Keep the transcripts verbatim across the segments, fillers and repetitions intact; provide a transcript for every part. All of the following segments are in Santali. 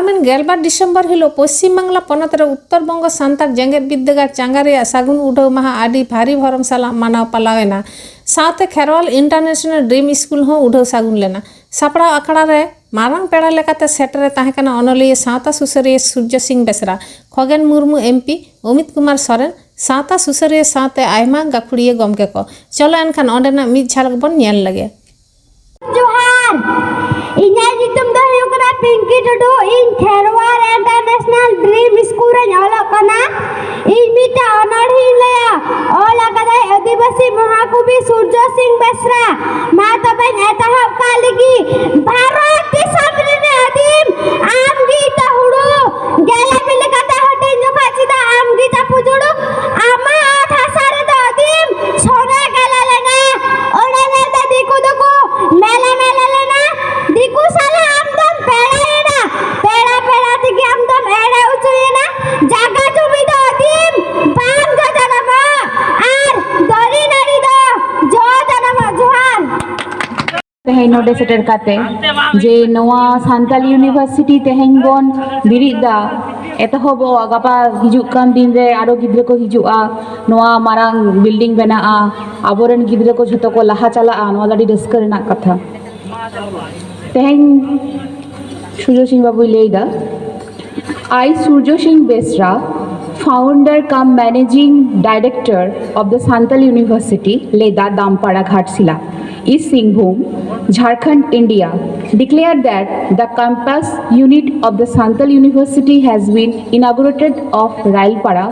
ᱜᱮᱞᱵᱟᱨ ᱰᱤᱥᱮᱢᱵᱚᱨ ᱦᱤᱞᱳᱜ ᱯᱚᱥᱪᱤᱢ ᱵᱟᱝᱞᱟ ᱯᱚᱱᱚᱛ ᱨᱮ ᱩᱛᱛᱚᱨ ᱵᱚᱝᱜᱚ ᱥᱟᱱᱛᱟᱲ ᱡᱮᱜᱮᱛ ᱵᱤᱨᱫᱟᱹᱜᱟᱲ ᱪᱟᱸᱜᱟ ᱨᱮᱭᱟᱜ ᱥᱟᱹᱜᱩᱱ ᱩᱰᱷᱟᱹᱣ ᱢᱟᱦᱟ ᱟᱹᱰᱤ ᱵᱷᱟᱹᱨᱤ ᱵᱷᱚᱨᱚᱢ ᱥᱟᱞᱟᱜ ᱢᱟᱱᱟᱣ ᱯᱟᱞᱟᱣ ᱮᱱᱟ᱾ ᱥᱟᱶᱛᱮ ᱠᱷᱮᱨᱣᱟᱞ ᱤᱱᱴᱟᱨᱱᱮᱥᱱᱟᱞ ᱰᱨᱤᱢ ᱥᱠᱩᱞ ᱦᱚᱸ ᱩᱰᱷᱟᱹᱣ ᱥᱟᱹᱜᱩᱱ ᱞᱮᱱᱟ᱾ ᱥᱟᱯᱲᱟᱣ ᱟᱠᱷᱲᱟ ᱨᱮ ᱢᱟᱨᱟᱝ ᱯᱮᱲᱟ ᱞᱮᱠᱟᱛᱮ ᱥᱮᱴᱮᱨ ᱮ ᱛᱟᱦᱮᱸ ᱠᱟᱱᱟ ᱚᱱᱚᱞᱤᱭᱟᱹ ᱥᱟᱶᱛᱟ ᱥᱩᱥᱟᱹᱨᱤᱭᱟᱹ ᱥᱩᱨᱡᱚ ᱥᱤᱝ ᱵᱮᱥᱨᱟ, ᱠᱷᱚᱜᱮᱱ ᱢᱩᱨᱢᱩ ᱮᱢᱯᱤ, ᱚᱢᱤᱛ ᱠᱩᱢᱟᱨ ᱥᱚᱨᱮᱱ, ᱥᱟᱶᱛᱟ ᱥᱩᱥᱟᱹᱨᱤᱭᱟᱹ ᱥᱟᱶᱛᱮ ᱟᱭᱢᱟ ᱜᱟᱹᱠᱷᱩᱲᱤᱭᱟᱹ ᱜᱚᱢᱠᱮ ᱠᱚ᱾ ᱪᱚᱞᱚ ᱮᱱᱠᱷᱟᱱ ᱚᱸᱰᱮᱱᱟᱜ ᱢᱤᱫ ᱡᱷᱟᱞᱚᱠ ᱵᱚᱱ ᱧᱮᱞ ᱞᱮᱜᱮ᱾ ᱡᱚᱦᱟᱨ, ᱤᱧᱟᱹᱜ ᱧᱩᱛᱩᱢ ᱫᱚ ᱦᱩᱭᱩᱜ ᱠᱟᱱᱟ ᱯᱤᱝᱠᱤ ᱴᱩᱰᱩ᱾ ᱤᱧ ᱠᱷᱮᱨᱣᱟᱞ ᱤᱱᱴᱟᱨᱱᱮᱥᱱᱟᱞ ᱰᱨᱤᱢ ᱥᱠᱩᱞ ᱨᱮᱧ ᱚᱞᱚᱜ ᱠᱟᱱᱟ᱾ ᱤᱧ ᱢᱤᱫᱴᱟᱝ ᱚᱱᱚᱬᱦᱮᱧ ᱞᱟᱹᱭᱟ, ᱚᱞ ᱟᱠᱟᱫᱟᱭ ᱟᱹᱫᱤᱵᱟᱹᱥᱤ ᱢᱚᱦᱟᱠᱚᱵᱤ ᱥᱩᱨᱡᱚ ᱥᱤᱝ ᱵᱮᱥᱨᱟ᱾ ᱢᱟ ᱛᱚᱵᱮᱧ ᱮᱛᱚᱦᱚᱵ ᱠᱟᱜ ᱞᱮᱜᱮ᱾ ᱵᱷᱟᱨᱚᱛ ᱫᱤᱥᱚᱢ ᱨᱤᱱᱤᱡ ᱟᱹᱫᱤᱢ, ᱟᱢ ᱜᱮ ᱤᱛᱟᱹ ᱦᱩᱲᱩ᱾ ᱜᱮᱞᱮ ᱵᱤᱞᱤ ᱠᱟᱛᱮ ᱦᱟᱹᱴᱤᱧ ᱡᱚᱠᱷᱟᱡ ᱪᱮᱫᱟᱜ ᱟᱢ ᱜᱮ ᱪᱟᱯᱩ ᱡᱩᱲᱩ? ᱟᱢᱟᱜ ᱚᱛ ᱦᱟᱥᱟ ᱨᱮᱫᱚ ᱟᱹᱫᱤᱢ ᱥᱚᱱᱟ ᱜᱮᱞᱮ ᱞᱮᱱᱟ᱾ ᱚᱱᱟ ᱧᱮᱞᱛᱮ ᱫᱤᱠᱩ ᱫᱚᱠᱚ ᱢᱮᱞᱟ ᱢᱮᱞᱟ ᱞᱮᱱᱟ᱾ ᱫᱤᱠᱩ ᱥᱟᱞᱟᱜ ᱟᱢ ᱫᱚᱢ ᱯᱮᱲᱟᱭᱮᱱᱟ᱾ ᱯᱮᱲᱟ ᱯᱮᱲᱟ ᱛᱮᱜᱮ ᱟᱢ ᱫᱚᱢ ᱮᱲᱮ ᱦᱚᱪᱚᱭᱮᱱᱟ᱾ ᱡᱟᱭᱜᱟ ᱡᱩᱢᱤ ᱫᱚ ᱟᱹᱫᱤᱢ ᱵᱟᱝ ᱡᱚᱡᱟᱱᱟᱢᱟ᱾ ᱟᱨ ᱫᱟᱨᱮ ᱱᱟᱹᱲᱤ ᱫᱚ ᱡᱚᱡᱟᱱᱟᱢᱟ᱾ ᱡᱚᱦᱟᱨ᱾ ᱛᱮᱦᱮᱧ ᱱᱚᱰᱮ ᱥᱮᱴᱮᱨ ᱠᱟᱛᱮ ᱡᱮ ᱱᱚᱣᱟ ᱥᱟᱱᱛᱟᱞᱤ ᱤᱭᱩᱱᱤᱵᱷᱟᱨᱥᱤᱴᱤ ᱛᱮᱦᱮᱧ ᱵᱚᱱ ᱵᱤᱨᱤᱫ ᱫᱟ, ᱮᱛᱚᱦᱚᱵᱚᱜᱼᱟ, ᱜᱟᱯᱟ ᱦᱤᱡᱩᱜ ᱠᱟᱱ ᱫᱤᱱ ᱨᱮ ᱟᱨᱚ ᱜᱤᱫᱽᱨᱟᱹ ᱠᱚ ᱦᱤᱡᱩᱜᱼᱟ, ᱱᱚᱣᱟ ᱢᱟᱨᱟᱝ ᱵᱤᱞᱰᱤᱝ ᱵᱮᱱᱟᱜᱼᱟ, ᱟᱵᱚᱨᱮᱱ ᱜᱤᱫᱽᱨᱟᱹ ᱠᱚ ᱡᱷᱚᱛᱚ ᱠᱚ ᱞᱟᱦᱟ ᱪᱟᱞᱟᱜᱼᱟ, ᱱᱚᱣᱟ ᱫᱚ ᱟᱹᱰᱤ ᱨᱟᱹᱥᱠᱟᱹ ᱨᱮᱱᱟᱜ ᱠᱟᱛᱷᱟ᱾ ᱛᱮᱦᱮᱧ ᱥᱩᱨᱡᱚ ᱥᱤᱝ ᱵᱟᱵᱩᱭ ᱞᱟᱹᱭ ᱮᱫᱟ, I, Surjo Singh Besra, founder cum managing director of the Santal University, Leda, Dampara, Ghatsila, East Singhbhum, Jharkhand, India, declare that the campus unit of the Santal University has been inaugurated of Railpara,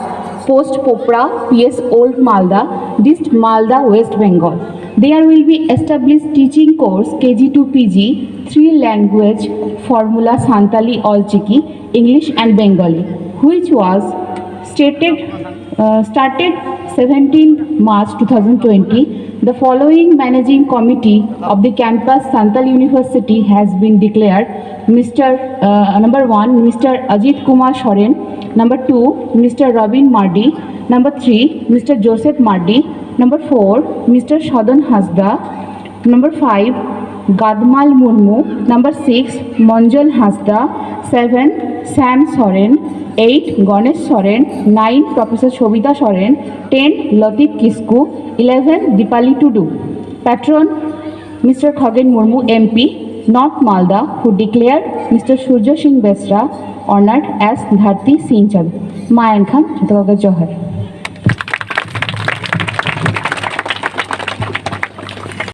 post Popra, P S Old Malda, District Malda, West Bengal. There will be established teaching course K G to P G, three language formula Santali Olchiki, English and Bengali, which was stated, uh, started seventeenth March two thousand twenty. The following managing committee of the campus Santal University has been declared: Mister, uh, number one, Mister Ajit Kumar Soren, number two, Mister Robin Mardi, number three, Mister Joseph Mardi, number four, Mister Shadan Hasda, number five, Gadmal Murmu. Number six, Monjol Hasda. Seven, Sam Soren. Eight, Ganesh Soren. Nine, Professor Shobita Soren. Ten, Latif Kisku. Eleven, Dipali Tudu. Patron, Mister Khagen Murmu, M P, North Malda, who declared Mister Surjo Singh Besra honored as Dharti Sinchad. ᱢᱟ ᱮᱱᱠᱷᱟᱱ ᱡᱚᱛᱚ ᱠᱚᱜᱮ ᱡᱚᱦᱟᱨ᱾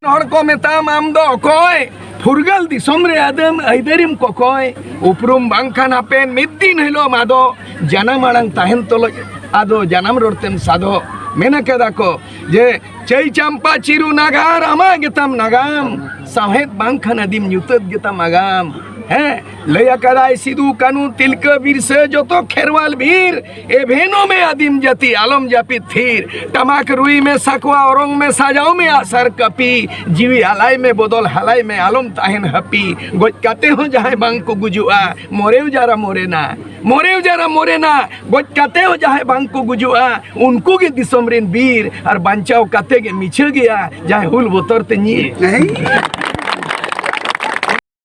ᱦᱚᱲ ᱠᱚ ᱢᱮᱛᱟᱢ, ᱟᱢ ᱫᱚ ᱚᱠᱚᱭ? ᱯᱷᱩᱨᱜᱟᱹᱞ ᱫᱤᱥᱚᱢ ᱨᱮ ᱟᱫᱚᱢ ᱟᱹᱭᱫᱟᱹᱨᱤᱢ ᱠᱚᱠᱚᱭ᱾ ᱩᱯᱨᱩᱢ ᱵᱟᱝᱠᱷᱟᱱ ᱦᱟᱯᱮᱱ ᱢᱤᱫ ᱫᱤᱱ ᱦᱤᱞᱳᱜ ᱟᱫᱚ ᱡᱟᱱᱟᱢ ᱟᱲᱟᱝ ᱛᱟᱦᱮᱱ ᱛᱩᱞᱩᱡ ᱟᱫᱚ ᱡᱟᱱᱟᱢ ᱨᱚᱲ ᱛᱮᱢ ᱥᱟᱫᱚ᱾ ᱢᱮᱱ ᱠᱟᱫᱟ ᱠᱚ ᱡᱮ, "ᱪᱟᱹᱭ ᱪᱟᱢᱯᱟ ᱪᱤᱨᱩ ᱱᱟᱜᱟᱨ, ᱟᱢᱟᱜ ᱜᱮᱛᱟᱢ ᱱᱟᱜᱟᱢ᱾ ᱥᱟᱶᱦᱮᱫ ᱵᱟᱝᱠᱷᱟᱱ ᱟᱹᱫᱤᱢ ᱧᱩᱛᱟᱹᱛ ᱜᱮᱛᱟᱢ ᱟᱜᱟᱢ᱾" ᱦᱮᱸ, ᱞᱟᱹᱭ ᱟᱠᱟᱫᱟᱭ ᱥᱤᱫᱩ ᱠᱟᱹᱱᱩ ᱛᱤᱞᱠᱟᱹ ᱵᱤᱨᱥᱟᱹ ᱡᱚᱛᱚ ᱠᱷᱮᱨᱣᱟᱞ ᱵᱤᱨ, ᱮᱵᱷᱮᱱᱚ ᱢᱮ ᱟᱹᱫᱤᱢ ᱡᱟᱹᱛᱤ, ᱟᱞᱚᱢ ᱡᱟᱹᱯᱤᱫ ᱛᱷᱤᱨ᱾ ᱴᱟᱢᱟᱠ ᱨᱩᱭ ᱢᱮ, ᱥᱟᱠᱣᱟ ᱚᱨᱚᱝ ᱢᱮ, ᱥᱟᱡᱟᱣ ᱢᱮ ᱟᱜᱼᱥᱟᱨ ᱠᱟᱹᱯᱤ᱾ ᱡᱤᱣᱤ ᱟᱞᱟᱭ ᱢᱮ, ᱵᱚᱫᱚᱞ ᱦᱟᱞᱟᱭ ᱢᱮ, ᱟᱞᱚᱢ ᱛᱟᱦᱮᱱ ᱦᱟᱹᱯᱤ᱾ ᱜᱚᱡ ᱠᱟᱛᱮ ᱦᱚᱸ ᱡᱟᱦᱟᱸᱭ ᱵᱟᱝ ᱠᱚ ᱜᱩᱡᱩᱜᱼᱟ, ᱢᱚᱨᱮᱣ ᱡᱟᱨᱟ ᱢᱚᱨᱮᱱᱟ, ᱢᱚᱨᱮᱣ ᱡᱟᱨᱟ ᱢᱚᱨᱮᱱᱟ᱾ ᱜᱚᱡ ᱠᱟᱛᱮ ᱦᱚᱸ ᱡᱟᱦᱟᱸᱭ ᱵᱟᱝ ᱠᱚ ᱜᱩᱡᱩᱜᱼᱟ, ᱩᱱᱠᱩ ᱜᱮ ᱫᱤᱥᱚᱢ ᱨᱮᱱ ᱵᱤᱨ, ᱟᱨ ᱵᱟᱧᱪᱟᱣ ᱠᱟᱛᱮ ᱜᱮ ᱢᱤᱪᱷᱟᱹ ᱜᱮᱭᱟ ᱡᱟᱦᱟᱸᱭ ᱦᱩᱞ ᱵᱚᱛᱚᱨ ᱛᱮ ᱧᱤᱨ᱾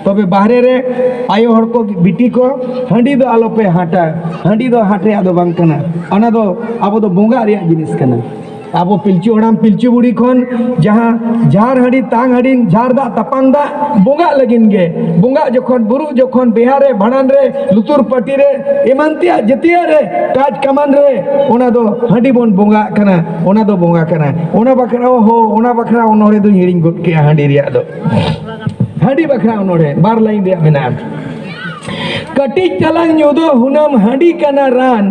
ᱛᱚᱵᱮ ᱵᱟᱦᱨᱮ ᱨᱮ ᱟᱭᱳ ᱦᱚᱲ ᱠᱚ, ᱵᱤᱴᱤ ᱠᱚ, ᱦᱟᱺᱰᱤ ᱫᱚ ᱟᱞᱚᱯᱮ ᱦᱟᱴᱟ᱾ ᱦᱟᱺᱰᱤ ᱫᱚ ᱦᱟᱴ ᱨᱮᱭᱟᱜ ᱫᱚ ᱵᱟᱝ ᱠᱟᱱᱟ, ᱚᱱᱟ ᱫᱚ ᱟᱵᱚ ᱫᱚ ᱵᱚᱸᱜᱟᱜ ᱨᱮᱭᱟᱜ ᱡᱤᱱᱤᱥ ᱠᱟᱱᱟ᱾ ᱟᱵᱚ ᱯᱤᱞᱪᱩ ᱦᱟᱲᱟᱢ ᱯᱤᱞᱪᱩ ᱵᱩᱲᱦᱤ ᱠᱷᱚᱱ ᱡᱟᱦᱟᱸ ᱡᱷᱟᱨ ᱦᱟᱺᱰᱤ, ᱛᱟᱝ ᱦᱟᱺᱰᱤ, ᱡᱷᱟᱨ ᱫᱟᱜ ᱛᱟᱯᱟᱝ ᱫᱟᱜ ᱵᱚᱸᱜᱟᱜ ᱞᱟᱹᱜᱤᱫ ᱜᱮ, ᱵᱚᱸᱜᱟᱜ ᱡᱚᱠᱷᱚᱱ, ᱵᱩᱨᱩᱜ ᱡᱚᱠᱷᱚᱱ, ᱵᱤᱦᱟ ᱨᱮ, ᱵᱷᱟᱸᱰᱟᱱ ᱨᱮ, ᱞᱩᱛᱩᱨ ᱯᱟᱹᱴᱤ ᱨᱮ, ᱮᱢᱟᱱ ᱛᱮᱭᱟᱜ ᱡᱟᱹᱛᱤᱭᱟᱹ ᱨᱮ, ᱠᱟᱡᱽ ᱠᱟᱢᱟᱱ ᱨᱮ, ᱚᱱᱟ ᱫᱚ ᱦᱟᱺᱰᱤ ᱵᱚᱱ ᱵᱚᱸᱜᱟᱜ ᱠᱟᱱᱟ, ᱚᱱᱟ ᱫᱚ ᱵᱚᱸᱜᱟ ᱠᱟᱱᱟ᱾ ᱚᱱᱟ ᱵᱟᱠᱷᱨᱟ, ᱦᱳ, ᱚᱱᱟ ᱵᱟᱠᱷᱨᱟ ᱚᱱᱚᱬᱦᱮ ᱫᱚᱧ ᱦᱤᱲᱤᱧ ᱜᱚᱫ ᱠᱮᱜᱼᱟ ᱦᱟᱺᱰᱤ ᱨᱮᱭᱟᱜ ᱫᱚ᱾ ᱦᱟᱺᱰᱤ ᱵᱟᱠᱷᱨᱟ ᱚᱱᱚᱬᱦᱮ ᱵᱟᱨ ᱞᱟᱭᱤᱱ ᱨᱮᱭᱟᱜ ᱢᱮᱱᱟᱜᱼᱟ᱾ ᱠᱟᱹᱴᱤᱡ ᱛᱟᱞᱟᱝ ᱧᱩ ᱫᱚ ᱦᱩᱱᱟᱹᱢ ᱦᱟᱺᱰᱤ ᱠᱟᱱᱟ ᱨᱟᱱ,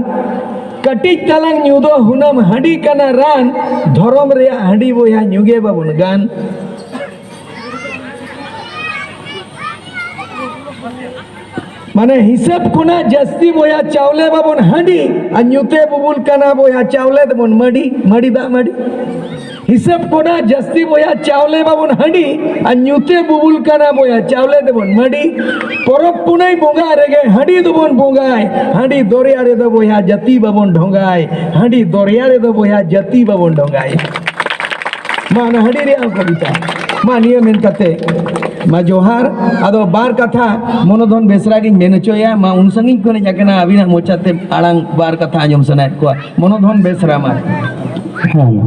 ᱠᱟᱹᱴᱤᱡ ᱛᱟᱞᱟᱝ ᱧᱩ ᱫᱚ ᱦᱩᱱᱟᱹᱢ ᱦᱟᱺᱰᱤ ᱠᱟᱱᱟ ᱨᱟᱱ, ᱫᱷᱚᱨᱚᱢ ᱨᱮᱭᱟᱜ ᱦᱟᱺᱰᱤ ᱵᱚᱭᱦᱟ ᱧᱩ ᱜᱮ ᱵᱟᱵᱚᱱ ᱜᱟᱱ᱾ ᱢᱟᱱᱮ ᱦᱤᱥᱟᱹᱵ ᱠᱷᱚᱱᱟᱜ ᱡᱟᱹᱥᱛᱤ ᱵᱚᱭᱦᱟ ᱪᱟᱣᱞᱮ ᱵᱟᱵᱚᱱ ᱦᱟᱺᱰᱤ, ᱟᱨ ᱧᱩᱛᱮ ᱵᱩᱵᱩᱞ ᱠᱟᱱᱟ ᱵᱚᱭᱦᱟ ᱪᱟᱣᱞᱮ ᱫᱚᱵᱚᱱ ᱢᱟᱹᱰᱤ, ᱢᱟᱹᱰᱤ ᱫᱟᱜ ᱢᱟᱹᱰᱤ᱾ ᱦᱤᱥᱟᱹᱵ ᱠᱷᱚᱱᱟᱜ ᱡᱟᱹᱥᱛᱤ ᱵᱚᱭᱦᱟ ᱪᱟᱣᱞᱮ ᱵᱟᱵᱚᱱ ᱦᱟᱺᱰᱤ, ᱟᱨ ᱧᱩᱛᱮ ᱵᱩᱵᱩᱞ ᱠᱟᱱᱟ ᱵᱚᱭᱦᱟ ᱪᱟᱣᱞᱮ ᱫᱚᱵᱚᱱ ᱢᱟᱹᱰᱤ᱾ ᱯᱚᱨᱚᱵᱽ ᱯᱩᱱᱟᱹᱭ ᱵᱚᱸᱜᱟ ᱨᱮᱜᱮ ᱦᱟᱺᱰᱤ ᱫᱚᱵᱚᱱ ᱵᱚᱸᱜᱟᱭ, ᱦᱟᱺᱰᱤ ᱫᱚᱨᱭᱟ ᱨᱮᱫᱚ ᱵᱚᱭᱦᱟ ᱡᱟᱹᱛᱤ ᱵᱟᱵᱚᱱ ᱰᱷᱚᱸᱜᱟᱭ, ᱦᱟᱺᱰᱤ ᱫᱚᱨᱭᱟ ᱨᱮᱫᱚ ᱵᱚᱭᱦᱟ ᱡᱟᱹᱛᱤ ᱵᱟᱵᱚᱱ ᱰᱷᱚᱸᱜᱟᱭ᱾ ᱢᱟ ᱚᱱᱟ ᱦᱟᱺᱰᱤ ᱨᱮᱭᱟᱜ ᱦᱚᱸ ᱠᱚᱵᱤᱛᱟ᱾ ᱢᱟ ᱱᱤᱭᱟᱹ ᱢᱮᱱ ᱠᱟᱛᱮ ᱢᱟ ᱡᱚᱦᱟᱨ᱾ ᱟᱫᱚ ᱵᱟᱨ ᱠᱟᱛᱷᱟ ᱢᱚᱱᱚᱫᱷᱚᱱ ᱵᱮᱥᱨᱟ ᱜᱤᱧ ᱢᱮᱱ ᱦᱚᱪᱚᱭᱟ᱾ ᱢᱟ ᱩᱱ ᱥᱟᱺᱜᱤᱧ ᱠᱷᱚᱱ ᱦᱮᱡ ᱟᱠᱟᱱᱟ, ᱟᱹᱵᱤᱱᱟᱜ ᱢᱚᱪᱟᱛᱮ ᱟᱲᱟᱝ ᱵᱟᱨ ᱠᱟᱛᱷᱟ ᱟᱸᱡᱚᱢ ᱥᱟᱱᱟᱭᱮᱫ ᱠᱚᱣᱟ᱾ ᱢᱚᱱᱚᱫᱷᱚᱱ ᱵᱮᱥᱨᱟ ᱢᱟ᱾ ᱦᱮᱞᱳ,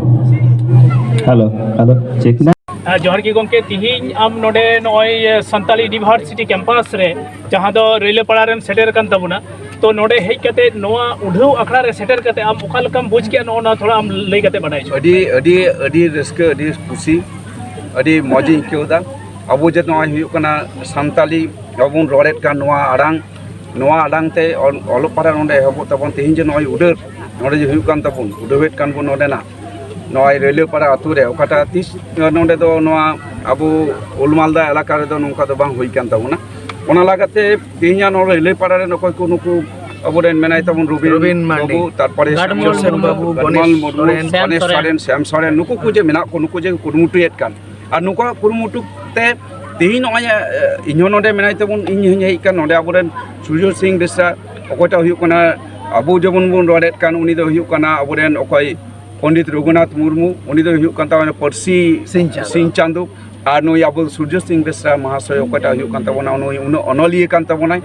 ᱦᱮᱞᱳ, ᱦᱮᱞᱳ, ᱪᱮᱠ ᱱᱟ᱾ ᱟᱨ ᱡᱚᱦᱟᱨ ᱜᱮ ᱜᱚᱢᱠᱮ, ᱛᱤᱦᱤᱧ ᱟᱢ ᱱᱚᱰᱮ ᱱᱚᱜᱼᱚᱭ ᱥᱟᱱᱛᱟᱞᱤ ᱤᱭᱩᱱᱤᱵᱷᱟᱨᱥᱤᱴᱤ ᱠᱮᱢᱯᱟᱥ ᱨᱮ, ᱡᱟᱦᱟᱸ ᱫᱚ ᱨᱟᱹᱭᱞᱟᱹᱯᱟᱲᱟ ᱨᱮᱢ ᱥᱮᱴᱮᱨ ᱟᱠᱟᱱ ᱛᱟᱵᱚᱱᱟ, ᱛᱚ ᱱᱚᱰᱮ ᱦᱮᱡ ᱠᱟᱛᱮ ᱱᱚᱣᱟ ᱩᱰᱷᱟᱹᱣ ᱟᱠᱷᱲᱟ ᱨᱮ ᱥᱮᱴᱮᱨ ᱠᱟᱛᱮ ᱟᱢ ᱚᱠᱟ ᱞᱮᱠᱟᱢ ᱵᱩᱡᱽ ᱠᱮᱫᱼᱟ, ᱱᱚᱜᱼᱚ ᱱᱚᱣᱟ ᱛᱷᱚᱲᱟ ᱟᱢ ᱞᱟᱹᱭ ᱠᱟᱛᱮ ᱵᱟᱰᱟᱭ ᱦᱚᱪᱚ᱾ ᱟᱹᱰᱤ, ᱟᱹᱰᱤ, ᱟᱹᱰᱤ ᱨᱟᱹᱥᱠᱟᱹ, ᱟᱹᱰᱤ ᱠᱩᱥᱤ, ᱟᱹᱰᱤ ᱢᱚᱡᱽ ᱤᱧ ᱟᱹᱭᱠᱟᱹᱣ ᱮᱫᱟ᱾ ᱟᱵᱚ ᱡᱮ ᱱᱚᱜᱼᱚᱭ ᱦᱩᱭᱩᱜ ᱠᱟᱱᱟ ᱥᱟᱱᱛᱟᱞᱤ, ᱟᱵᱚ ᱵᱚᱱ ᱨᱚᱲᱮᱫ ᱠᱟᱱ ᱱᱚᱣᱟ ᱟᱲᱟᱝ, ᱱᱚᱣᱟ ᱟᱲᱟᱝ ᱛᱮ ᱚᱞ-, ᱚᱞᱚᱜ ᱯᱟᱲᱦᱟᱜ ᱱᱚᱰᱮ ᱮᱦᱚᱵᱚᱜ ᱛᱟᱵᱚᱱ, ᱛᱮᱦᱮᱧ ᱡᱮ ᱱᱚᱜᱼᱚᱭ ᱩᱰᱟᱹᱨ ᱱᱚᱰᱮ ᱡᱮ ᱦᱩᱭᱩᱜ ᱠᱟᱱ ᱛᱟᱵᱚᱱ, ᱩᱰᱟᱹᱣᱮᱫ ᱠᱟᱱ ᱵᱚᱱ ᱱᱚᱰᱮᱱᱟᱜ ᱱᱚᱜᱼᱚᱭ ᱨᱟᱹᱭᱞᱟᱹᱯᱟᱲᱟ ᱟᱹᱛᱩ ᱨᱮ, ᱚᱠᱟᱴᱟᱜ ᱛᱤᱥ ᱱᱚᱰᱮ ᱫᱚ ᱱᱚᱣᱟ ᱟᱵᱚ ᱩᱞᱢᱟᱞᱫᱟ ᱮᱞᱟᱠᱟ ᱨᱮᱫᱚ ᱱᱚᱝᱠᱟ ᱫᱚ ᱵᱟᱝ ᱦᱩᱭ ᱠᱟᱱ ᱛᱟᱵᱚᱱᱟ᱾ ᱚᱱᱟ ᱞᱟᱹᱜᱤᱫ ᱛᱮ ᱛᱮᱦᱮᱧᱟᱜ ᱱᱚᱰᱮ ᱨᱟᱹᱭᱞᱟᱹᱯᱟᱲᱟ ᱨᱮᱱ ᱚᱠᱚᱭ ᱠᱚ ᱱᱩᱠᱩ ᱟᱵᱚᱨᱮᱱ ᱢᱮᱱᱟᱭ ᱛᱟᱵᱚᱱ ᱨᱚᱵᱤᱱ ᱨᱚᱵᱤᱱ ᱢᱟᱨᱰᱤ, ᱵᱟᱹᱵᱩ, ᱛᱟᱨᱯᱚᱨᱮ ᱜᱟᱰᱢᱚᱞ ᱥᱟᱢᱥᱚᱱ ᱢᱩᱨᱢᱩ, ᱵᱟᱹᱵᱩ, ᱜᱟᱰᱢᱚᱞ ᱜᱚᱱᱮᱥ ᱢᱩᱨᱢᱩ, ᱥᱚᱨᱮᱱ, ᱥᱮᱢ ᱜᱚᱱᱮᱥ ᱥᱚᱨᱮᱱ᱾ ᱥᱚᱨᱮᱱ, ᱥᱮᱢ ᱥᱚᱨᱮᱱ, ᱱᱩᱠᱩ ᱠᱚ ᱡᱮ ᱢᱮᱱᱟᱜ ᱠᱚ, ᱱᱩᱠᱩ ᱡᱮ ᱠᱩᱨᱩᱢᱩᱴᱩᱭᱮᱫ ᱠᱟᱱ, ᱟᱨ ᱱᱩᱠᱩᱣᱟᱜ ᱠᱩᱨᱩᱢᱩᱴᱩ ᱛᱮ ᱛᱮᱦᱮᱧ ᱱᱚᱜᱼᱚᱭ, ᱮ, ᱤᱧᱦᱚᱸ ᱱᱚᱰᱮ ᱢᱮᱱᱟᱭ ᱛᱟᱵᱚᱱ, ᱤᱧ ᱦᱚᱸᱧ ᱦᱮᱡ ᱟᱠᱟᱱ ᱱᱚᱰᱮ ᱟᱵᱚᱨᱮᱱ ᱥᱩᱨᱡᱚ ᱥᱤᱝ ᱵᱮᱥᱨᱟ, ᱚᱠᱚᱭᱴᱟᱜ ᱦᱩᱭᱩᱜ ᱠᱟᱱᱟ, ᱟᱵᱚ ᱡᱮᱢᱚᱱ ᱵᱚᱱ ᱨᱚᱲᱮᱫ ᱠᱟᱱ, ᱩᱱᱤ ᱫᱚ ᱦᱩᱭᱩᱜ ᱠᱟᱱᱟ ᱟᱵᱚᱨᱮᱱ ᱚᱠᱚᱭ ᱯᱚᱱᱰᱤᱛ ᱨᱚᱜᱷᱩᱱᱟᱛᱷ ᱢᱩᱨᱢᱩ, ᱩᱱᱤ ᱫᱚ ᱦᱩᱭᱩᱜ ᱠᱟᱱ ᱛᱟᱵᱚᱱᱟ ᱯᱟᱹᱨᱥᱤ ᱥᱤᱧ ᱪᱟᱸᱫᱚ᱾ ᱥᱤᱧ ᱪᱟᱸᱫᱚ᱾ ᱟᱨ ᱱᱩᱭ ᱟᱵᱚ ᱥᱩᱨᱡᱚ ᱥᱤᱝ ᱵᱮᱥᱨᱟ ᱢᱚᱦᱟᱥᱚᱭ, ᱚᱠᱚᱭᱴᱟᱜ ᱦᱩᱭᱩᱜ ᱠᱟᱱ ᱛᱟᱵᱚᱱᱟ, ᱱᱩᱭ ᱩᱱᱟᱹᱜ ᱚᱱᱚᱞᱤᱭᱟᱹ ᱠᱟᱱ ᱛᱟᱵᱚᱱᱟᱭ᱾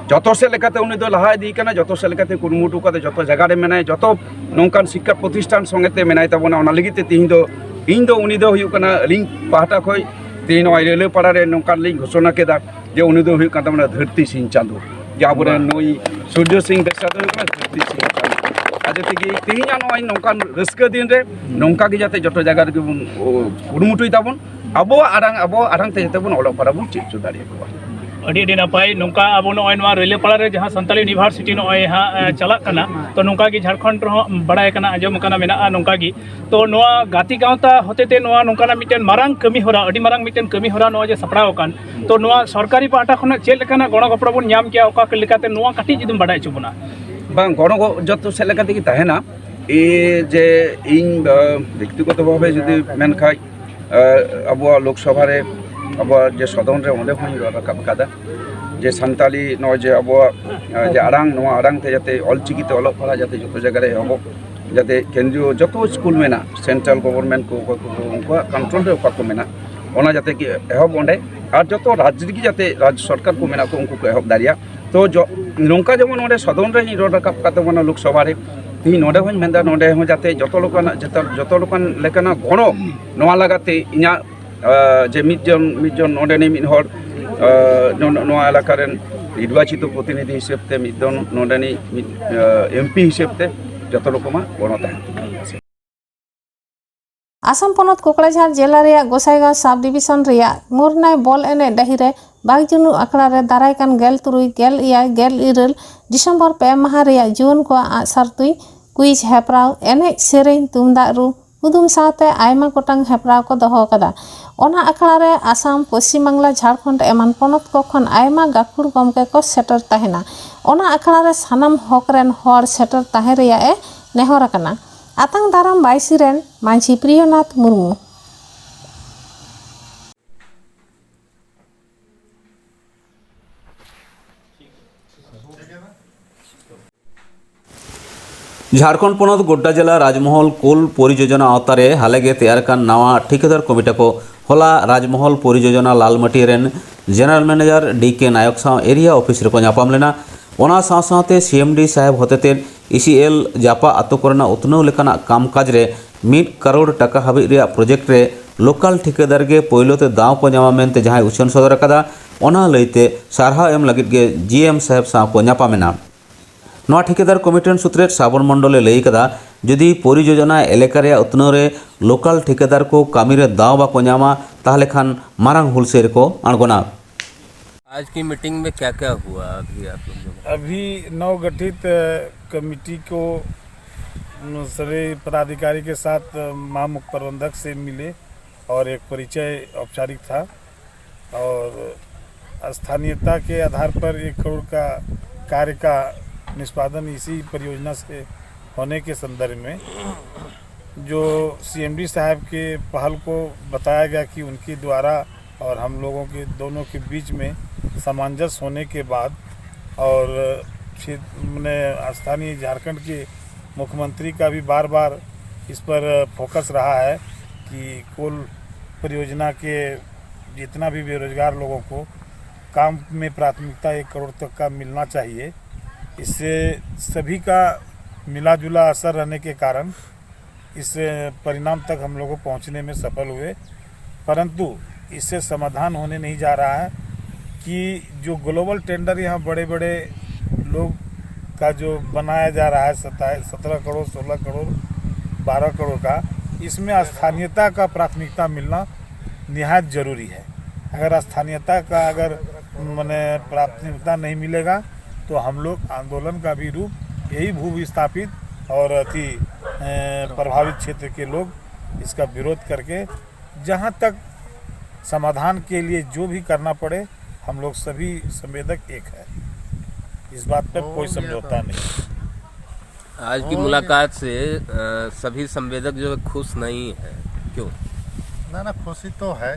ᱡᱚᱛᱚ ᱥᱮᱫ ᱞᱮᱠᱟᱛᱮ ᱩᱱᱤ ᱫᱚ ᱞᱟᱦᱟ ᱤᱫᱤ ᱠᱟᱱᱟ, ᱡᱚᱛᱚ ᱥᱮᱫ ᱞᱮᱠᱟᱛᱮ ᱠᱩᱨᱩᱢᱩᱴᱩ ᱠᱟᱛᱮ ᱡᱚᱛᱚ ᱡᱟᱭᱜᱟ ᱨᱮ ᱢᱮᱱᱟᱭᱟ, ᱡᱚᱛᱚ ᱱᱚᱝᱠᱟᱱ ᱥᱤᱠᱠᱷᱟ ᱯᱨᱚᱛᱤᱥᱴᱷᱟᱱ ᱥᱚᱸᱜᱮ ᱛᱮ ᱢᱮᱱᱟᱭ ᱛᱟᱵᱚᱱᱟ᱾ ᱚᱱᱟ ᱞᱟᱹᱜᱤᱫ ᱛᱮ ᱛᱮᱦᱮᱧ ᱫᱚ ᱤᱧ ᱫᱚ ᱩᱱᱤ ᱫᱚ ᱦᱩᱭᱩᱜ ᱠᱟᱱᱟ ᱟᱹᱞᱤᱧ ᱯᱟᱦᱴᱟ ᱠᱷᱚᱱ ᱛᱮᱦᱮᱧ ᱱᱚᱜᱼᱚᱭ ᱨᱟᱹᱭᱞᱟᱹᱯᱟᱲᱟ ᱨᱮ ᱱᱚᱝᱠᱟᱱ ᱞᱤᱧ ᱜᱷᱳᱥᱚᱱᱟ ᱠᱮᱫᱟ ᱡᱮ ᱩᱱᱤ ᱫᱚ ᱦᱩᱭᱩᱜ ᱠᱟᱱ ᱛᱟᱵᱚᱱᱟ ᱫᱷᱟᱹᱨᱛᱤ ᱥᱤᱧ ᱪᱟᱸᱫᱚ, ᱡᱮ ᱟᱵᱚᱨᱮᱱ ᱱᱩᱭ ᱥᱩᱨᱡᱚ ᱥᱤᱝ ᱵᱮᱥᱨᱟ ᱫᱚ ᱦᱩᱭᱩᱜ ᱠᱟᱱᱟ ᱫᱷᱟᱹᱨᱛᱤ ᱥᱤᱧ ᱪᱟᱸᱫᱚ᱾ ᱟᱨ ᱡᱟᱛᱮ ᱜᱮ ᱛᱮᱦᱮᱧᱟᱜ ᱱᱚᱜᱼᱚᱭ ᱱᱚᱝᱠᱟᱱ ᱨᱟᱹᱥᱠᱟᱹ ᱫᱤᱱ ᱨᱮ ᱱᱚᱝᱠᱟ ᱜᱮ ᱡᱟᱛᱮ ᱡᱚᱛᱚ ᱡᱟᱭᱜᱟ ᱨᱮᱜᱮ ᱵᱚᱱ, ᱚ, ᱠᱩᱨᱩᱢᱩᱴᱩᱭ ᱛᱟᱵᱚᱱ, ᱟᱵᱚᱣᱟᱜ ᱟᱲᱟᱝ, ᱟᱵᱚᱣᱟᱜ ᱟᱲᱟᱝ ᱛᱮ ᱡᱟᱛᱮ ᱵᱚᱱ ᱚᱞᱚᱜ ᱯᱟᱲᱦᱟᱜ ᱵᱚᱱ ᱪᱮᱫ ᱦᱚᱪᱚ ᱫᱟᱲᱮᱭᱟᱠᱚᱣᱟ᱾ ᱟᱹᱰᱤ, ᱟᱹᱰᱤ ᱱᱟᱯᱟᱭ᱾ ᱱᱚᱝᱠᱟ ᱟᱵᱚ ᱱᱚᱜᱼᱚᱭ ᱱᱚᱣᱟ ᱨᱟᱹᱭᱞᱟᱹᱯᱟᱲᱟ ᱨᱮ ᱡᱟᱦᱟᱸ ᱥᱟᱱᱛᱟᱞᱤ ᱤᱭᱩᱱᱤᱵᱷᱟᱨᱥᱤᱴᱤ ᱱᱚᱜᱼᱚᱭ ᱦᱟᱸᱜ, ᱮ, ᱪᱟᱞᱟᱜ ᱠᱟᱱᱟ, ᱛᱚ ᱱᱚᱝᱠᱟ ᱜᱮ ᱡᱷᱟᱲᱠᱷᱚᱸᱰ ᱨᱮᱦᱚᱸ ᱵᱟᱲᱟᱭ ᱠᱟᱱᱟ, ᱟᱸᱡᱚᱢ ᱠᱟᱱᱟ, ᱢᱮᱱᱟᱜᱼᱟ ᱱᱚᱝᱠᱟ ᱜᱮ᱾ ᱛᱚ ᱱᱚᱣᱟ ᱜᱟᱛᱮ ᱜᱟᱶᱛᱟ ᱦᱚᱛᱮᱛᱮ ᱱᱚᱣᱟ ᱱᱚᱝᱠᱟᱱᱟᱜ ᱢᱤᱫᱴᱮᱱ ᱢᱟᱨᱟᱝ ᱠᱟᱹᱢᱤ ᱦᱚᱨᱟ, ᱟᱹᱰᱤ ᱢᱟᱨᱟᱝ ᱢᱤᱫᱴᱮᱱ ᱠᱟᱹᱢᱤ ᱦᱚᱨᱟ ᱱᱚᱣᱟ ᱡᱮ ᱥᱟᱯᱲᱟᱣ ᱟᱠᱟᱱ, ᱛᱚ ᱱᱚᱣᱟ ᱥᱚᱨᱠᱟᱨᱤ ᱯᱟᱦᱴᱟ ᱠᱷᱚᱱᱟᱜ ᱪᱮᱫ ᱞᱮᱠᱟᱱᱟᱜ ᱜᱚᱲᱚ ᱜᱚᱯᱚᱲᱚ ᱵᱚᱱ ᱧᱟᱢ ᱠᱮᱭᱟ, ᱚᱠᱟ ᱞᱮᱠᱟᱛᱮ, ᱱᱚᱣᱟ ᱠᱟᱹᱴᱤᱡ ᱡᱩᱫᱤᱢ ᱵᱟᱰᱟᱭ ᱦᱚᱪᱚ ᱵᱚᱱᱟ? ᱵᱟᱝ, ᱜᱚᱲᱚ ᱜᱚ-, ᱡᱚᱛᱚ ᱥᱮᱫ ᱞᱮᱠᱟ ᱛᱮᱜᱮ ᱛᱟᱦᱮᱱᱟ᱾ ᱮ ᱡᱮ ᱤᱧ, ᱟ, ᱵᱮᱠᱛᱤᱜᱚᱛᱚ ᱵᱷᱟᱵᱮ ᱡᱩᱫᱤ ᱢᱮᱱ ᱠᱷᱟᱡ, ᱟ, ᱟᱵᱚᱣᱟᱜ ᱞᱳᱠᱥᱚᱵᱷᱟ ᱨᱮ, ᱟᱵᱚᱣᱟᱜ ᱡᱮ ᱥᱚᱫᱚᱱ ᱨᱮ, ᱚᱸᱰᱮ ᱦᱚᱸᱧ ᱨᱚᱲ ᱨᱟᱠᱟᱵ ᱟᱠᱟᱫᱟ ᱡᱮ ᱥᱟᱱᱛᱟᱞᱤ ᱱᱚᱜᱼᱚᱭ ᱡᱮ ᱟᱵᱚᱣᱟᱜ, ᱟ, ᱡᱮ ᱟᱲᱟᱝ, ᱱᱚᱣᱟ ᱟᱲᱟᱝ ᱛᱮ ᱡᱟᱛᱮ ᱚᱞᱪᱤᱠᱤ ᱛᱮ ᱚᱞᱚᱜ ᱯᱟᱲᱦᱟᱜ ᱡᱟᱛᱮ ᱡᱚᱛᱚ ᱡᱟᱭᱜᱟ ᱨᱮ ᱮᱦᱚᱵᱚᱜ, ᱡᱟᱛᱮ ᱠᱮᱱᱫᱨᱤᱭᱚ ᱡᱚᱛᱚ ᱥᱠᱩᱞ ᱢᱮᱱᱟᱜ, ᱥᱮᱱᱴᱨᱟᱞ ᱜᱚᱵᱷᱚᱨᱱᱢᱮᱱᱴ ᱠᱚ, ᱚᱠᱚᱭ ᱠᱚ, ᱩᱱᱠᱩᱣᱟᱜ ᱠᱚᱱᱴᱨᱳᱞ ᱨᱮ ᱚᱠᱟ ᱠᱚ ᱢᱮᱱᱟᱜ, ᱚᱱᱟ ᱡᱟᱛᱮ ᱠᱤ ᱮᱦᱚᱵ ᱚᱸᱰᱮ, ᱟᱨ ᱡᱚᱛᱚ ᱨᱟᱡᱽ ᱨᱮᱜᱮ ᱡᱟᱛᱮ ᱨᱟᱡᱽ ᱥᱚᱨᱠᱟᱨ ᱠᱚ ᱢᱮᱱᱟᱜ ᱠᱚ, ᱩᱱᱠᱩ ᱠᱚ ᱮᱦᱚᱵ ᱫᱟᱲᱮᱭᱟᱜ᱾ ᱛᱚ ᱡᱚ-, ᱱᱚᱝᱠᱟ ᱡᱮᱢᱚᱱ ᱱᱚᱰᱮ ᱥᱚᱫᱚᱱ ᱨᱮᱧ ᱨᱚᱲ ᱨᱟᱠᱟᱵ ᱠᱟᱫ ᱛᱟᱵᱚᱱᱟ ᱞᱳᱠᱥᱚᱵᱷᱟ ᱨᱮ, ᱛᱮᱦᱮᱧ ᱱᱚᱰᱮ ᱦᱚᱸᱧ ᱢᱮᱱᱫᱟ, ᱱᱚᱰᱮ ᱦᱚᱸ ᱡᱟᱛᱮ ᱡᱚᱛᱚ ᱞᱮᱠᱟᱱᱟᱜ, ᱡᱚᱛᱚ, ᱡᱚᱛᱚ ᱞᱮᱠᱟᱱ ᱞᱮᱠᱟᱱᱟᱜ ᱜᱚᱲᱚ ᱱᱚᱣᱟ ᱞᱟᱜᱟᱛᱮ ᱤᱧᱟᱹᱜ, ᱟᱸ, ᱡᱮ ᱢᱤᱫ ᱡᱚᱱ, ᱢᱤᱫ ᱡᱚᱱ ᱱᱚᱰᱮᱱᱤᱡ ᱢᱤᱫ ᱦᱚᱲ, ᱟᱸ, ᱱᱚ-, ᱱᱚᱣᱟ ᱮᱞᱟᱠᱟ ᱨᱮᱱ ᱱᱤᱨᱵᱟᱪᱤᱛᱚ ᱯᱨᱚᱛᱤᱱᱤᱫᱷᱤ ᱦᱤᱥᱟᱹᱵ ᱛᱮ, ᱢᱤᱫ ᱡᱚᱱ ᱱᱚᱰᱮᱱᱤᱡ ᱢᱤᱫ, ᱟᱸ, ᱮᱢ ᱯᱤ ᱦᱤᱥᱟᱹᱵ ᱛᱮ ᱡᱚᱛᱚ ᱨᱚᱠᱚᱢᱟᱜ ᱜᱚᱲᱚ ᱛᱟᱦᱮᱱ ᱛᱟᱵᱚᱱᱟ᱾ ᱟᱥᱟᱢ ᱯᱚᱱᱚᱛ ᱠᱚᱠᱲᱟᱡᱷᱟᱨ ᱡᱮᱞᱟ ᱨᱮᱭᱟᱜ ᱜᱚᱥᱟᱭᱜᱟᱸᱣ ᱥᱟᱵ ᱰᱤᱵᱤᱥᱚᱱ ᱨᱮᱭᱟᱜ ᱢᱩᱨᱱᱟᱭ ᱵᱚᱞ ᱮᱱᱮᱡ ᱰᱟᱹᱦᱤ ᱨᱮ ᱵᱟᱜᱽᱡᱩᱱᱩ ᱟᱠᱷᱲᱟ ᱨᱮ ᱫᱟᱨᱟᱭ ᱠᱟᱱ ᱜᱮᱞ ᱛᱩᱨᱩᱭ, ᱜᱮᱞ ᱮᱭᱟᱭ, ᱜᱮᱞ ᱤᱨᱟᱹᱞ ᱰᱤᱥᱮᱢᱵᱚᱨ ᱯᱮ ᱢᱟᱦᱟ ᱨᱮᱭᱟᱜ ᱡᱩᱣᱟᱹᱱ ᱠᱚᱣᱟᱜ ᱟᱜᱼᱥᱟᱨ ᱛᱩᱧ ᱠᱩᱭᱤᱡᱽ ᱦᱮᱯᱨᱟᱣ, ᱮᱱᱮᱡ ᱥᱮᱨᱮᱧ, ᱛᱩᱢᱫᱟᱜ ᱨᱩ, ᱠᱩᱫᱩᱢ ᱥᱟᱶᱛᱮ ᱟᱭᱢᱟ ᱜᱚᱴᱟᱝ ᱦᱮᱯᱨᱟᱣ ᱠᱚ ᱫᱚᱦᱚ ᱟᱠᱟᱫᱟ᱾ ᱚᱱᱟ ᱟᱠᱷᱲᱟ ᱨᱮ ᱟᱥᱟᱢ, ᱯᱚᱥᱪᱤᱢ ᱵᱟᱝᱞᱟ, ᱡᱷᱟᱲᱠᱷᱚᱸᱰ ᱮᱢᱟᱱ ᱯᱚᱱᱚᱛ ᱠᱚ ᱠᱷᱚᱱ ᱟᱭᱢᱟ ᱜᱟᱹᱠᱷᱩᱲ ᱜᱚᱢᱠᱮ ᱠᱚ ᱥᱮᱴᱮᱨ ᱛᱟᱦᱮᱱᱟ᱾ ᱚᱱᱟ ᱟᱠᱷᱲᱟ ᱨᱮ ᱥᱟᱱᱟᱢ ᱦᱚᱠ ᱨᱮᱱ ᱦᱚᱲ ᱥᱮᱴᱮᱨ ᱛᱟᱦᱮᱸ ᱨᱮᱭᱟᱜ ᱮ ᱱᱮᱦᱚᱨ ᱟᱠᱟᱱᱟ᱾ ᱟᱛᱟᱝ ᱫᱟᱨᱟᱢ ᱵᱟᱭᱥᱤ ᱨᱮᱱ ᱢᱟᱹᱡᱷᱤ ᱯᱨᱤᱭᱚᱱᱟᱛᱷ ᱢᱩᱨᱢᱩ᱾ ᱡᱷᱟᱲᱠᱷᱚᱸᱰ ᱯᱚᱱᱚᱛ ᱜᱳᱰᱰᱟ ᱡᱮᱞᱟ ᱨᱟᱡᱽᱢᱚᱦᱚᱞ ᱠᱳᱞ ᱯᱚᱨᱤᱡᱳᱡᱚᱱᱟ ᱟᱣᱛᱟ ᱨᱮ ᱦᱟᱞᱮ ᱜᱮ ᱛᱮᱭᱟᱨ ᱟᱠᱟᱱ ᱱᱟᱣᱟ ᱴᱷᱤᱠᱟᱹᱫᱟᱨ ᱠᱚᱢᱤᱴᱤ ᱠᱚ ᱦᱚᱞᱟ ᱨᱟᱡᱽᱢᱚᱦᱚᱞ ᱯᱚᱨᱤᱡᱳᱡᱚᱱᱟ ᱞᱟᱞᱢᱟᱹᱴᱤᱭᱟᱹ ᱨᱮᱱ ᱡᱮᱱᱟᱨᱮᱞ ᱢᱮᱱᱮᱡᱟᱨ ᱰᱤ ᱠᱮ ᱱᱟᱭᱚᱠ ᱥᱟᱶ ᱮᱨᱤᱭᱟ ᱚᱯᱷᱤᱥ ᱨᱮᱠᱚ ᱧᱟᱯᱟᱢ ᱞᱮᱱᱟ᱾ ᱚᱱᱟ ᱥᱟᱶ ᱥᱟᱶᱛᱮ ᱥᱤ ᱮᱢ ᱰᱤ ᱥᱟᱦᱮᱵᱽ ᱦᱚᱛᱮᱛᱮ ᱤ ᱥᱤ ᱮᱞ ᱡᱟᱯᱟᱜ ᱟᱛᱳ ᱠᱚᱨᱮᱱᱟᱜ ᱩᱛᱱᱟᱹᱣ ᱞᱮᱠᱟᱱᱟᱜ ᱠᱟᱢ ᱠᱟᱡᱽ ᱨᱮ ᱢᱤᱫ ᱠᱟᱨᱳᱲ ᱴᱟᱠᱟ ᱦᱟᱹᱵᱤᱡ ᱨᱮᱭᱟᱜ ᱯᱨᱚᱡᱮᱠᱴ ᱨᱮ ᱞᱳᱠᱟᱞ ᱴᱷᱤᱠᱟᱹᱫᱟᱨ ᱜᱮ ᱯᱳᱭᱞᱳ ᱛᱮ ᱫᱟᱣ ᱠᱚ ᱧᱟᱢᱟ ᱢᱮᱱᱛᱮ ᱡᱟᱦᱟᱸᱭ ᱩᱪᱷᱟᱹᱱ ᱥᱚᱫᱚᱨ ᱟᱠᱟᱫᱟ, ᱚᱱᱟ ᱞᱟᱹᱭᱛᱮ ᱥᱟᱨᱦᱟᱣ ᱮᱢ ᱞᱟᱹᱜᱤᱫ ᱜᱮ ᱡᱤ ᱮᱢ ᱥᱟᱦᱮᱵᱽ ᱥᱟᱶ ᱠᱚ ᱧᱟᱯᱟᱢ ᱮᱱᱟ᱾ ᱱᱚᱣᱟ ᱴᱷᱤᱠᱟᱹᱫᱟᱨ ᱠᱚᱢᱤᱴᱤ ᱨᱮᱱ ᱥᱩᱛᱨᱮᱫ ᱥᱨᱟᱵᱚᱱ ᱢᱚᱱᱰᱚᱞᱮ ᱞᱟᱹᱭ ᱠᱟᱫᱟ, ᱡᱩᱫᱤ ᱯᱚᱨᱤᱡᱳᱡᱚᱱᱟ ᱮᱞᱟᱠᱟ ᱨᱮᱭᱟᱜ ᱩᱛᱱᱟᱹᱣ ᱨᱮ ᱞᱳᱠᱟᱞ ᱴᱷᱤᱠᱟᱹᱫᱟᱨ ᱠᱚ ᱠᱟᱹᱢᱤ ᱨᱮ ᱫᱟᱣ ᱵᱟᱠᱚ ᱧᱟᱢᱟ, ᱛᱟᱦᱞᱮ ᱠᱷᱟᱱ ᱢᱟᱨᱟᱝ ᱦᱩᱞᱥᱟᱹᱭ ᱨᱮᱠᱚ ᱟᱬᱜᱚᱱᱟ᱾ आज की मीटिंग में क्या क्या हुआ अभी आप लोग जो अभी नवगठित, अ, कमेटी को, अम, सभी पदाधिकारी के साथ, अ, महामुख्य प्रबंधक से मिले और एक परिचय औपचारिक था और स्थानीयता के आधार पर एक करोड़ का कार्य का निष्पादन इसी परियोजना से होने के संदर्भ में जो सी एम डी साहब के पहल को बताया गया कि उनके द्वारा और हम लोगों के दोनों के बीच में सामंजस्य होने के बाद और क्षेत्र, मैंने स्थानीय झारखंड के मुख्यमंत्री का भी बार बार इस पर फोकस रहा है कि कोल परियोजना के जितना भी बेरोजगार लोगों को काम में प्राथमिकता एक करोड़ तक का मिलना चाहिए। इससे सभी का मिला जुला असर रहने के कारण इस परिणाम तक हम लोग पहुंचने में सफल हुए, परंतु इससे समाधान होने नहीं जा रहा है कि जो ग्लोबल टेंडर यहाँ बड़े बड़े लोग का जो बनाया जा रहा है, सत्ताईस सत्रह करोड़, सोलह करोड़, बारह करोड़ का, इसमें स्थानीयता का प्राथमिकता मिलना निहायत जरूरी है। अगर स्थानीयता का अगर मैंने प्राथमिकता नहीं मिलेगा तो हम लोग आंदोलन का भी रूप यही भू विस्थापित और अति प्रभावित क्षेत्र के लोग इसका विरोध करके जहाँ तक समाधान के लिए जो भी करना पड़े, हम लोग सभी संवेदक एक है। इस बात पर कोई समझौता नहीं। आज की मुलाकात से सभी संवेदक जो है खुश नहीं है। क्यों? ना ना, खुशी तो है।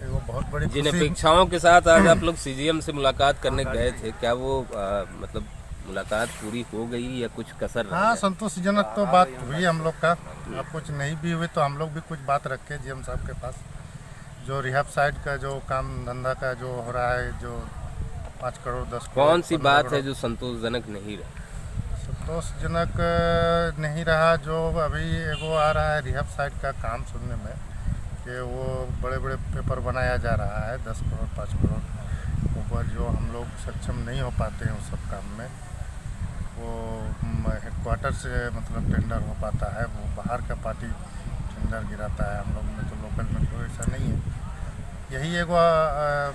वो बहुत बड़ी जिन अपेक्षाओं के साथ आज आप लोग सीजीएम से मुलाकात करने गए थे, क्या वो आ, मतलब मुलाकात पूरी हो गई या कुछ कसर? हाँ, संतोषजनक तो बात हुई हम लोग का। अब कुछ नहीं भी हुई तो हम लोग भी कुछ बात रखे जीएम साहब के पास। जो रिहब साइड का जो काम धंधा का जो हो रहा है, जो पाँच करोड़ दस करोड़, कौन सी बात है जो संतोषजनक नहीं रहा? संतोषजनक नहीं रहा। जो अभी एगो आ रहा है रिहब साइड का काम सुनने में कि वो बड़े बड़े पेपर बनाया जा रहा है दस करोड़, पाँच करोड़ ऊपर, जो हम लोग सक्षम नहीं हो पाते हैं उस सब काम में। वो हेडक्वार्टर से मतलब टेंडर हो पाता है, वो बाहर का पार्टी टेंडर गिराता है। हम लोग में तो लोकल में कोई ऐसा नहीं है। यही एगो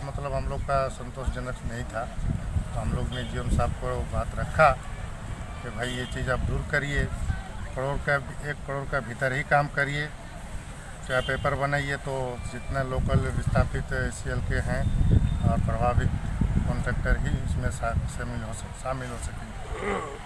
मतलब हम लोग का संतोषजनक नहीं था, तो हम लोग ने जीएम साहब को बात रखा कि भाई ये चीज़ आप दूर करिए, करोड़ का, एक करोड़ का भीतर ही काम करिए, चाहे पेपर बनाइए, तो जितने लोकल विस्थापित सीएल के हैं और प्रभावित कॉन्ट्रैक्टर ही इसमें शामिल हो सक शामिल हो सकेंगे।